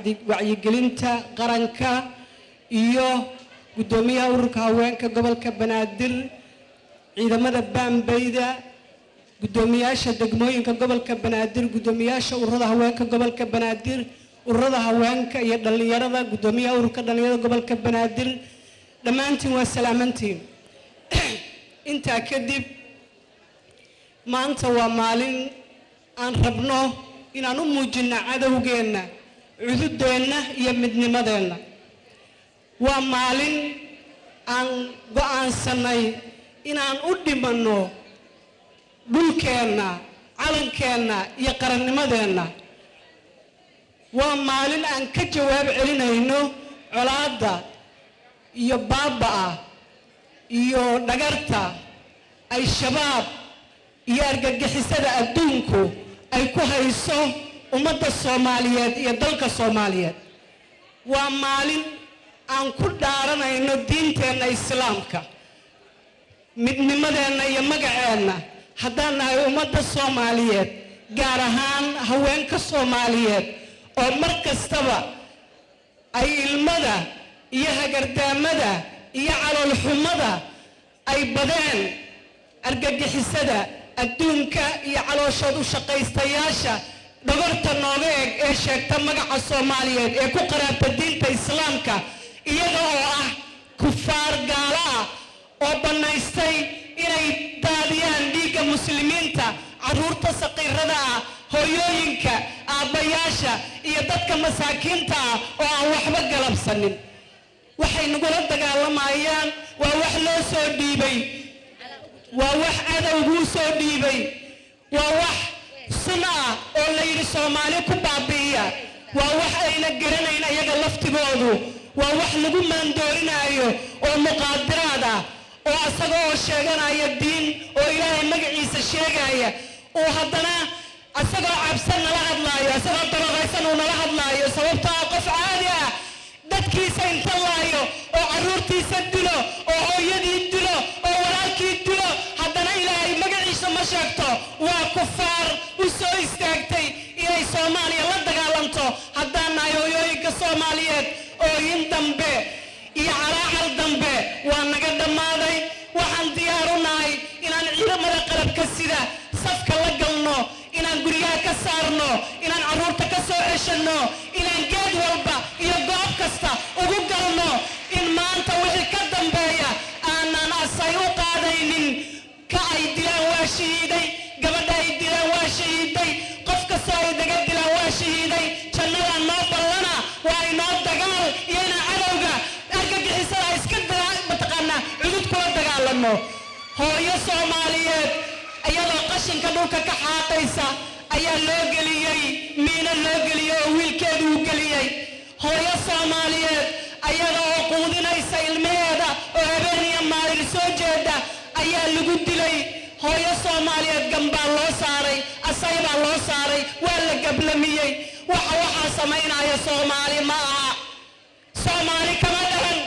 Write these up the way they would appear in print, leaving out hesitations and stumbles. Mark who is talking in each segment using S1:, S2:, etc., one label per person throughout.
S1: Wacyigelinta Qaranka iyo guddoomiyaha Ururka Haweenka Gobolka Banaadir, ciidamada baambayda, guddoomiyaasha degmooyinka gobolka Banaadir, guddoomiyaasha ururada haweenka gobolka Banaadir, ururada haweenka iyo dhallinyarada, guddoomiyaha ururka dhallinyarada gobolka Banaadir, dhammaantiin waa salaamantiin. Intaa kadib, maanta waa maalin aan rabno inaan u muujinno cadowgeenna cududeenna iyo midnimadeenna. Waa maalin aan go'aansannay inaan u dhimanno dhulkeenna, calankeenna iyo qarannimadeenna. Waa maalin aan ka jawaab celinayno colaadda iyo baaba'a iyo dhagarta ay Shabaab iyo argagixisada adduunku ay ku hayso ummadda Soomaaliyeed iyo dalka Soomaaliyeed. Waa maalin aan ku dhaaranayno diinteenna Islaamka, midnimadeenna iyo magaceenna haddaan nahay ummadda Soomaaliyeed, gaar ahaan haweenka Soomaaliyeed oo mar kastaba ay ilmada iyo hagardaamada iyo caloolxumada ay badeen argagixisada adduunka iyo calooshood u shaqaystayaasha dhogorta nooga eg ee sheegta magaca Soomaaliyeed ee ku qaraabta diinta Islaamka, iyaga oo ah kufaar gaalo ah oo bannaystay inay daadiyaan dhiigga Muslimiinta, carruurta saqiirada ah, hooyooyinka, aabbayaasha iyo dadka masaakiinta ah oo aan waxba galabsanin. Waxay nagula dagaalamayaan waa wax loo soo dhiibay, waa wax cadowguu soo dhiibay, waa wax sun ah oo la yidhi Soomaali ku baabi'iya, waa wax ayna garanayn ayaga laftigoodu, waa wax lagu maandoorinaayo oo muqaadiraad ah, oo asaga oo sheeganaya diin oo Ilaahay magaciisa sheegaya uu haddana asagoo cabsan nala hadlaayo, asagoo darogaysan uu nala hadlaayo. Sababtoo ah qof caadi ah dadkiisa inta laayo oo carruurtiisa dilo oo hooyadii dilo oo walaalkii dilo, haddana Ilaahay magaciisa ma sheegto. Waa kufaar u soo istaagtay inay Soomaaliya la dagaalanto. Haddaan nahay hooyooyinka Soomaaliyeed, ooyin dambe iyo calaacal dambe waa naga dhammaaday. Waxaan diyaar u nahay inaan ciidamada qalabka sida safka la galno, inaan guryaha ka saarno, inaan carruurta ka soo ceshanno, inaan geed walba iyo goob kasta ugu galno, in maanta wixii ka dambeeya aanan asay u qaadaynin. Ka ay dilaan waa shahiiday, gabadha ay dilaan waa shahiiday, qof kastoo ay daga dilaan waa shahiiday. Jannada noo ballana, waa inoo dagaal iyo inaan cadowga argagixisada iska mataqaanaa cudud kula dagaalano. Hooyo Soomaaliyeed iyadoo qashinka dhulka ka xaaqaysa ayaa loo geliyey miino, loo geliyey oo wiilkeedu uu geliyey. Hooyo Soomaaliyeed ayada oo quudinaysa ilmaheeda oo habeen iyo maalin soo jeeda ayaa lagu dilay. Hooyo Soomaaliyeed gambaa loo saaray, asay baa loo saaray, waa la gablamiyey. Waxa waxaa samaynaya Soomaali ma aha, Soomaali kama dhalan.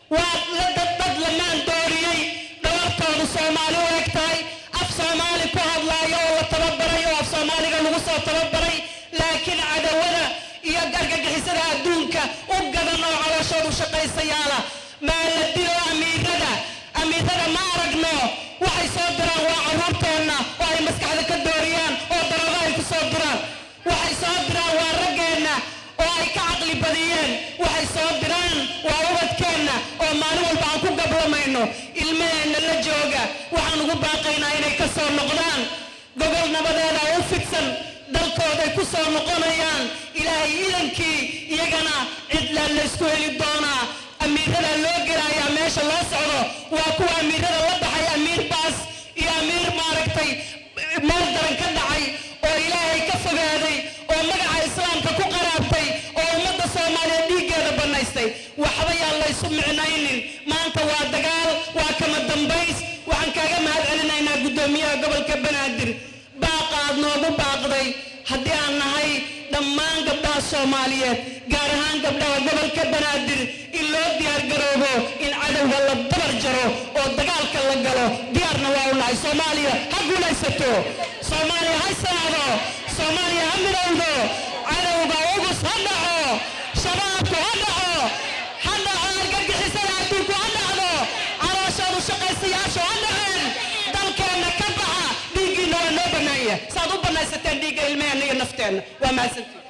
S1: Waa la dad lamaan dooriyey, dhawartoodu Soomaali u eg tahay, af Soomaali ku hadlaayo oo la tababaray oo af Soomaaliga lagu soo tababaray, laakiin cadawada iyo argagixisada adduunka u gadan oo calooshoodu shaqaysayaala. Maa la dilo amiirada? Amiirada ma aragno. Waxay soo diraan waa carruurteenna oo ay maskaxda ka dooriyaan oo daroogo ay ku soo diraan. Waxay soo diraan waa raggeenna oo ay ka caqli badiyeen. Waxay soo diraan waa ubadkeenna oo maalin walba aan ku gablamayno. Ilmaheenna la jooga waxaan ugu baaqaynaa inay ka soo noqdaan gobol nabadeeda u fidsan, dalkooday ku soo noqonayaan Ilaahay idankii. Iyagana cidlaa laysku heli doonaa, amiirada loo gelayaa. Meesha loo socdo waa kuwa amiirada la baxay, amiir baas iyo amiir maaragtay meel daran ka dhacay oo Ilaahay ka fogaaday oo magaca Islaamka ku qaraabtay oo ummadda Soomaaliyeed dhiiggeeda bannaystay. Waxba yaan laysu micnaynin. Maanta waa dagaal, waa kama dambays. Waxaan kaaga mahad celinaynaa, guddoomiyaha gobolka Banaadir, baaqa aad noogu baaqday haddii aan nahay dhammaan gabdhaha Soomaaliyeed, gaar ahaan gabdhaha gobolka Banaadir, in loo diyaargaroobo in cadowga la dabar jaro oo dagaalka la galo. Diyaarna waa u nahay. Soomaaliya ha guulaysato, Soomaaliya ha israacdo, Soomaaliya ha midowdo. Cadowga u Ugus ha dhaco, Shabaabku ha dhaco, ha dhaco, argagixisada adduunku ha dhacdo, calooshoodu shaqaystayaashu ha dhaceen. Dalkeenna ka baxa, dhiiggiinna waa noo bannaanya. Saad u bannaysateen dhiigga ilmaheenna iyo nafteenna, waa mahadsantiin.